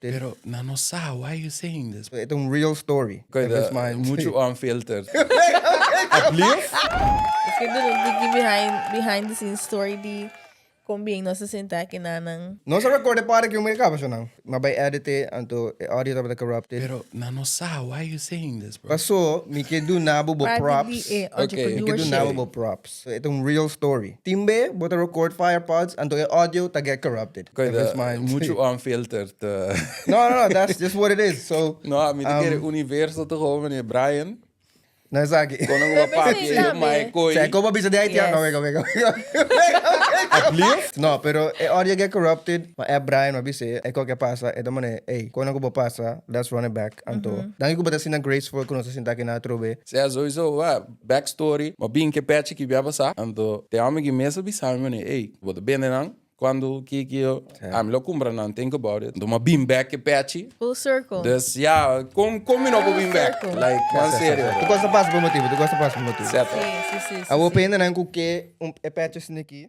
Pero nan no sa, why you saying this? E ta un real story. Koe ta muchu unfiltered. Ablief? Es ke duna un tiki behind, behind the scenes story di kon bien nos a senta aki nanan. Nos a record e parti ku mi a kaba shonan. Mi a bai edit e, anto e audio tabata corrupted. Pero nan no sa, why you saying this bro? Paso mi ke duna bo bo Parti di props. e Okay. Mi ke duna bo entrepreneurship. bo props. So e ta un real story. Tin be bo ta record firepods anto e audio ta get corrupted. Koe If it's ta mine. muchu unfiltered. No, no, no, that's just what it is. So, No, mi ta kere universo ta gewoon meneer Brian. No esaki. Kono ku bo Pero papia pensei e tambe. mai koi. Sea, como bisa de Haitiano? Yes. No, wega, wega, wega. Ablief? No, pero e audio get corrupted. Ma e Brian ma bisa e koke pasa, e ta mane, ey, kono ku bo pasa, let's run it back. Anto, danki ku bo ta asina graceful ku nos ta sinta aki na atrobe. Sea, sowieso, wa, Backstory, Ma bin ke pechi ki bia pasá, anto te hòmber ki mes a bisa mi manera, ey, bo ta bende nan? Kuandu ki ki yo? Ami lo kumpra nan, think about it. Anto m'a bin bèk ke pechi. Full circle. Dus ya, kon kon mi no por bin bèk? Like, wan serio. Tur kos ta pasa pa un motibu, tur kos ta pasa pa un motibu. Sèto. Si, si, si, si. Awor pende nan ku ke un e pechi asina aki.